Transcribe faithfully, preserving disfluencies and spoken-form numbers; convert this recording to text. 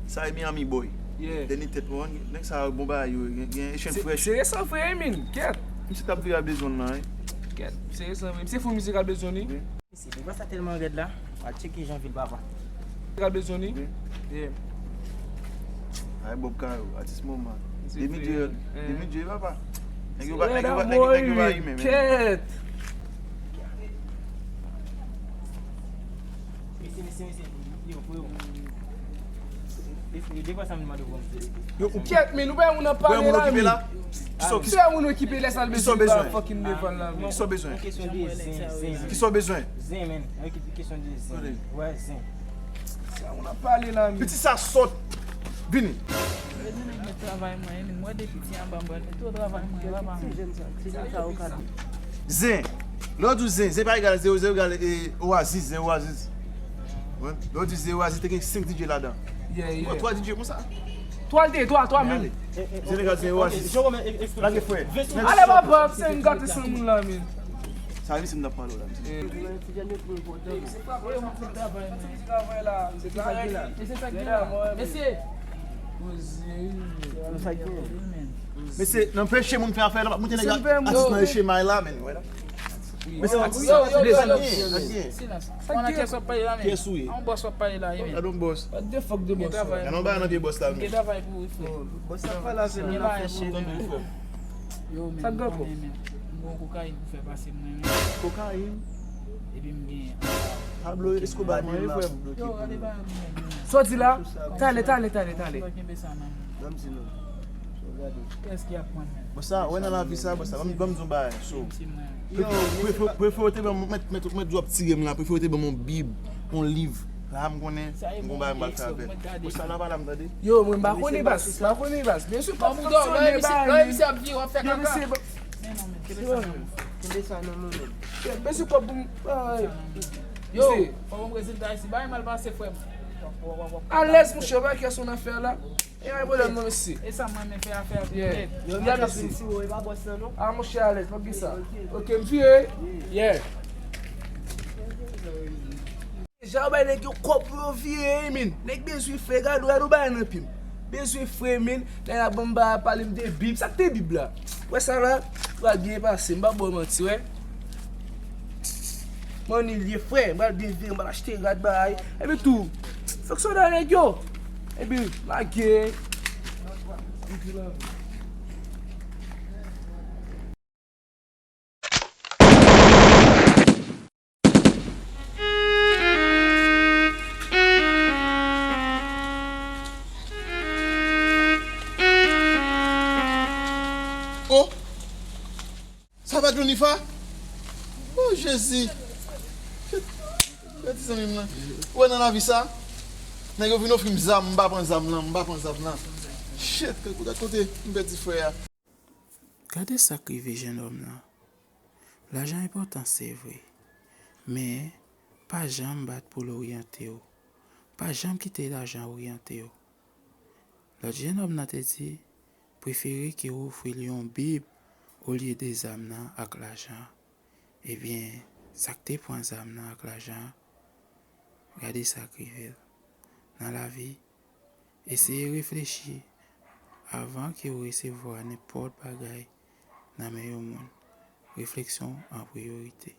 Sa e Miami Boy. Yeah. Dènye tèt mwen, nèg sa yo bon bagay yo, gen, gen Echann Fresh. Se resan vre, men, kèt. Misye t ap viv a bezwen nan, wi. Kèt, se resan vre. Misye fou mizik a bezwen li. Wi. Mesye, deba sa tèlman rèd la. Wa tcheke jan vil papa. Ka bezwen li. Wi. Yeah. Ay, Bob Caro, atis moman. Demi J, Demi J, papa. Nèg yo pa, nèg yo pa, nèg yo pa rimen, men. Kèt. Mesye, mesye, mesye. Yo, freo. Mesye, de kwa sa m mande w. Yo, ou kèt, men nou pa moun nan pale la, men. Ki sa w bezwen? Fucking devan la, men. Ki sa w bezwen? Yon kesyon de zen, zen. Ki sa w bezwen? Zen, men. Yon kesyon de zen. Wè, zen. Sa moun ap pale la, men. Piti sa sòt. Vini. Bezwen nèg mèt travay mwen, men mwen de piti anba m pral mete w travay mwen, papa mwen. Zen. Lè w di zen, zen pa egal zewo, zewo egal, e, oasis, zen oasis. Lè w di zen oasis, te gen senk D J ladan. Yeah, yeah. Twa D J konsa. Twa l te, twa, twa menm. Zen egal zen oasis. Lage frè. Ale papa, se m gate san moun la, men. Sa vini si m t ap pale w la, mesye. Mesye, nan peche moun fè afè la, pa moute nèg atis nan chemay la, men. Mesye, atis la, lezanmi. Silans. Mwen nan kiyès w ap pale la, men? Kiyès ou ye? An bòs w ap pale la, wi, men. Gade yon bòs. What the fuck de bòs? Gade yon bagay nan pye bòs la, men. Gen travay pou ou, frè. Bòs la pale avè nou, la fè chen. Yo, men, sa k gen ankò? M gen yon kokayin pou fè pase mwen, men. Kokayin? Epi m gen Pablo Escobar menm la. Yo, gade bagay mwen, men. Sa w di la? Talè, talè, talè, talè. Kenbe sa nan men. Ban m di nou. Gade. Kiyès ki ap pran men? Bon, sa, wè nan lavi sa, bon, sa, ban m, ban m di yon bagay. So, prefere w te ban m, mèt, mèt, mèt di w ap tire m la, prefere w te ban m yon bib, yon liv. La, m konnen, m gon bagay m pral fè avè l. Bon, sa la pa la, m tande. Yo, mwen m pa konnen baz, m pa konnen baz. Men se pa fonksyone bagay, men. Yo, mesye, kenbe sa nan men w. Kenbe sa nan men w. Mesye, kòb pou m, ay. Yo, fò m rezilta isi. Bagay mal pase, frè m. Alèz, monchè, pa kè son afè la. E ay pwoblèm non, mesye. E sa mwen men fè afè ak nèg. Yo, mesye. Yo, e pa bòs lan non. Ah, monchè, alèz, pa gen sa. Ok, m vire. Yeah. Deja, yo bay nèg yo kòb pou yo vire, men. Nèg bezwen frè, gade, gade yon bagay nan pye m. Bezwen frè, men. Nèg la ban m ba, pale m de bib. Sa k te bib la? Wè sa la? Pral byen pase, m pa ba w manti, wè. Manni l ye, frè, m pral devire, m pral achte rad bagay. Epi tou, fòk sòda nèg yo. Epi, lage. Oh! Sa pa Johnny Fa? Oh, Jezi! Pèdi zanmi m nan. Ou wè nan lavi sa, nèg yo vin ofri m zam, m pa pran zam nan, m pa pran zam nan. Shit, gad kote m pèdi frè a. Gade sa k rive jennonm nan. Lajan enpòtan, se vre. Men, pa janm bat pou l oryante w. Pa janm kite lajan oryante w. Lòt jennonm nan te di, prefere ke w ofri l yon bib olye de zam nan ak lajan. Ebyen, sa k te pran zam nan ak lajan an, gade sa k rive l. Nan lavi, eseye reflechi avan ke w resevwa nenpòt bagay nan men yon moun. Refleksyon an priyorite.